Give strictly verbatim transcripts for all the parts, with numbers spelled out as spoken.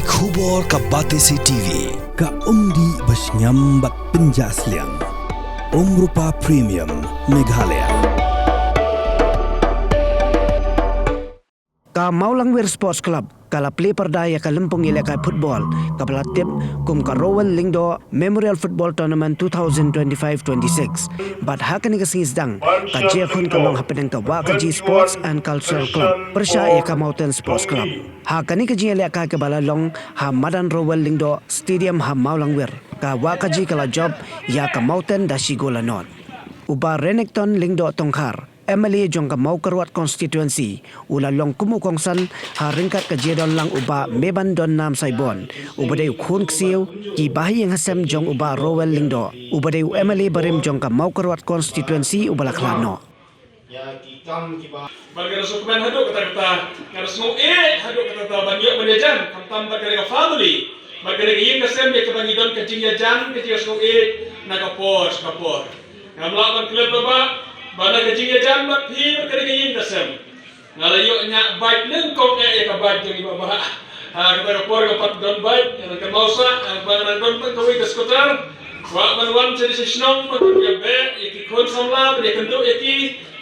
Khubor ka Batesi T V, ka umdih ba shngiam bad pynjah sliang. Umrupa Premium, Meghalaya. Ka Mawlangwir Sports Club ka la plie pyrda ïa ka lympung ïalehkai football kaba la tip kum ka Rowell Lyngdoh Memorial Football Tournament two thousand twenty-five twenty-six. Bad ha kane ka sngi sdang ka jingïakhun ka long hapdeng ka Wahkaji Sports and Cultural Club pyrshah ïa ka Mountain Sports Club. Ha kane ka jingïalehkai kaba la long ha madan Rowell Lyngdoh Stadium ha Mawlangwir, ka Wahkaji ka la jop ïa ka Mountain da shi gol la nod. U Bah Renikton Lyngdoh Tongkhar, M L A jong ka Mawkyrwat Constituency, u la long kum u kongsan ha ryngkat ka jingdon lang u Bah Mebandonan Saibon, uba dei u khun ksiew ki bahaïing hasem jong u Bah Rowell Lyngdoh, uba dei u M L A barim jong ka Mawkyrwat Constituency uba la khlad noh. Bad nga da sngewkmen haduh katta katta, nga da sngewieit haduh katta katta ban ïoh ban ïajan, khamtam bad kane ka family, bad kane ka ïing ka sem ïa kaba ngi don ka jingïajan ka jingïasngewïeit na ka por sha ka por. Ngam lah ban klet, Bah, ba na ka jingïajan bad phi bad kane ka ïing ka sem, nga la ïoh ñiah bike lyngkong eh ïa ka bike jong i Bah Bah. Ha kata ka por nga pat don bike, nga dang kynmaw sah, nga dang don pat kawei ka scooter. Kwah ban wan sha dei sha shnong ban ïa beh ïa ki khun samla ban ïa kynduh ïa ki.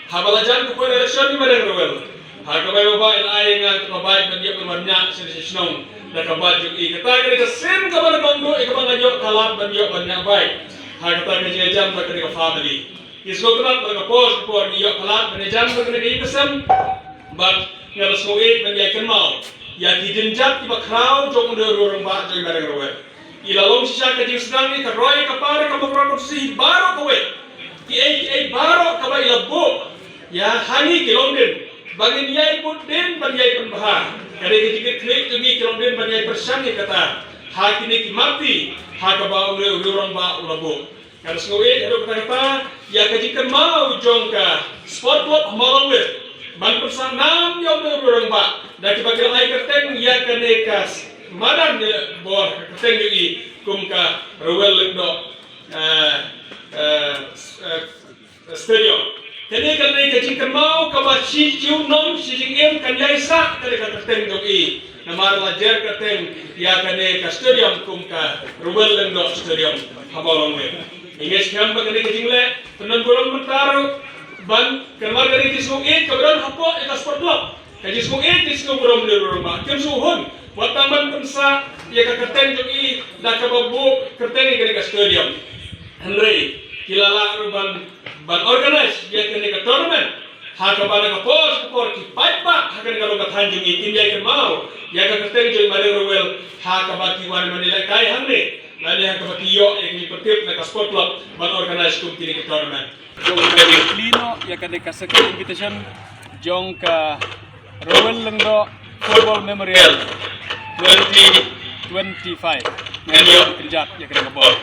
Haba la jan ka por election i Madang Rowell, ha kaba ïa Bah Bah i la ai ïa nga ka bike ban ïa ban wan ñiah sha dei sha shnong da ka bike jong i. Kata ka dei ka sien kaba la kongduh ïa kaba nga ïoh ka lad ban ïoh ban ñiah bike. Ha kata ka jingïajan bad kane ka family. Ngi sngewtynnat ba ka por ka por ngi ïoh ka lad ban ïajan bad kane ka ïing ka sem. Bad nga da sngewieit ban ïa kynmaw ïa ki jingïaid kiba khraw jong u dei u rangbah jong i Madang Rowell. I la long shisha ka jingsdang ïa ka roi ka par ka mawkyrpad hi baroh kawei. Kiei kiei baroh kaba i la buh ïa ha ngi ki longdien ba ngin ïai bud dien ban ïai pynbha. Ka dei ka jingkitkhlieh jong ngi ki longdien ban ïai pyrshang ïa kata ha kine ki mati ha kaba u dei u rangbah u la buh. Nga da sngewieit haduh katta katta ïa ka jingkynmaw jong ka Sport Club Mawlangwir ban pynsah nam ïa u rangbah da kiba ki la ai kyrteng ïa kane ka madan, ïa bor kyrteng ïa i kum ka Rowell Lyngdoh, eh, eh, eh, Stadium. Kane ka dei ka jingkynmaw kaba shi junom shi jingim kan ïai sah kane ka kyrteng jong i. Namar la jer kyrteng ïa kane ka stadium kum ka Rowell Lyngdoh Stadium ha Mawlangwir. Ngi ngeit skhem ba kane ka jingleh pyndon burom mynta ruh ban kynmaw kane ka jingsngewbha kaba don hapoh ïa ka sport club. Ka jingsngewbha, ka jingsngewbha burom ïa u rangbah. Kim sngewhun wat tang ban pynsah ïa ka kyrteng jong i da kaba buh kyrteng ïa kane ka stadium. Hynrei ki la lah ruh ban, ban organize ïa kane ka tournament. Ha kaba na ka por sha ka por ki paidbah ha kane ka long ka thaiñ jong ngi kin ïai kynmaw ïa ka kyrteng jong i Madang Rowell ha kaba ki wan ban ïalehkai hangne lane ha kaba ki ïoh ïa ka jingpyntip na ka sport club ban organize kum kine ki tournament. Jong ka jingplie noh ïa kane ka second invitation jong ka Rowell Lyngdoh Football Memorial twenty twenty-five. Ngan ïoh kynjat ïa kane ka bor.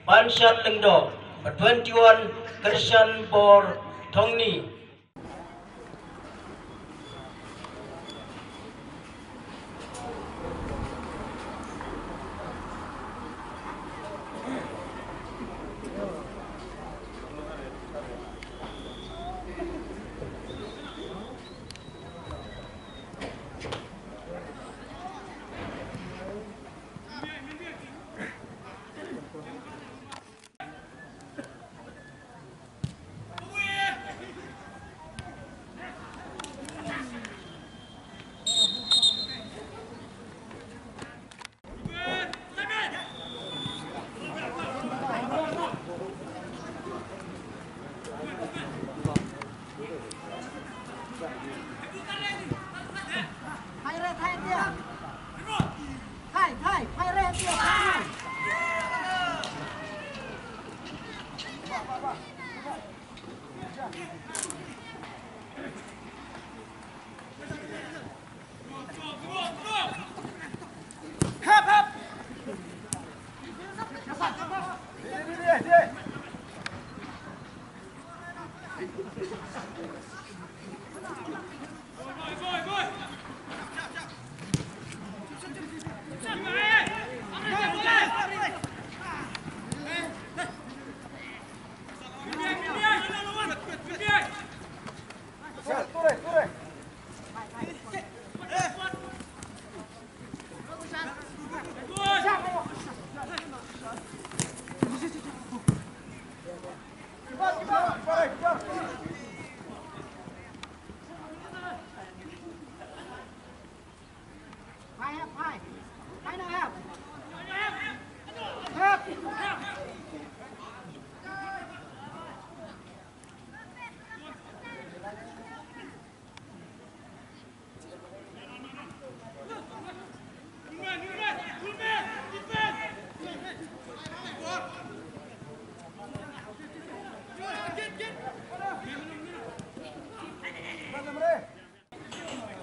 Panshad Lyngdoh, twenty-one, Kyrshan Bor Thongni.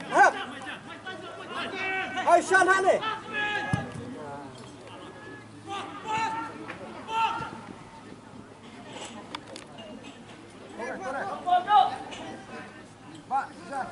Hap. Ai, shan hane. Ba, shan.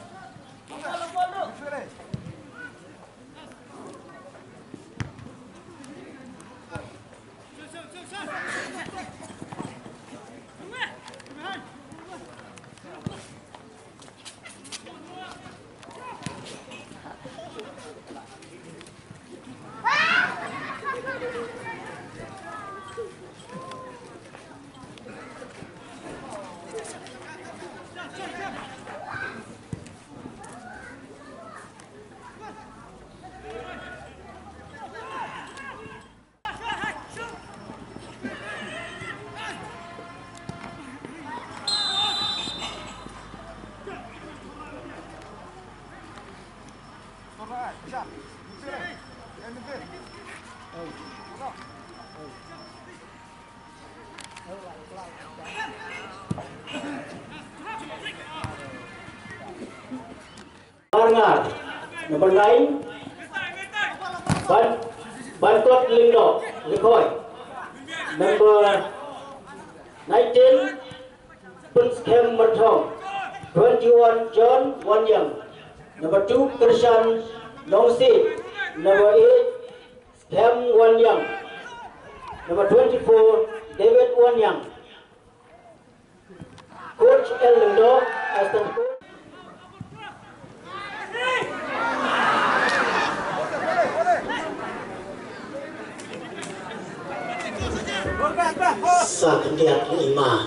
Arngar, number nine, Ban, Bankot Lyngdoh, Lyngkhoi. Number nineteen, Prince Kem Marthong. Twenty-one, John Wanyang. Number two, Krishan Nongsi. Number eight, Kem Wanyang. Number twenty-four, David Wanyang. Coach L Lyngdoh, assistant coach. Sa khyndiat lima.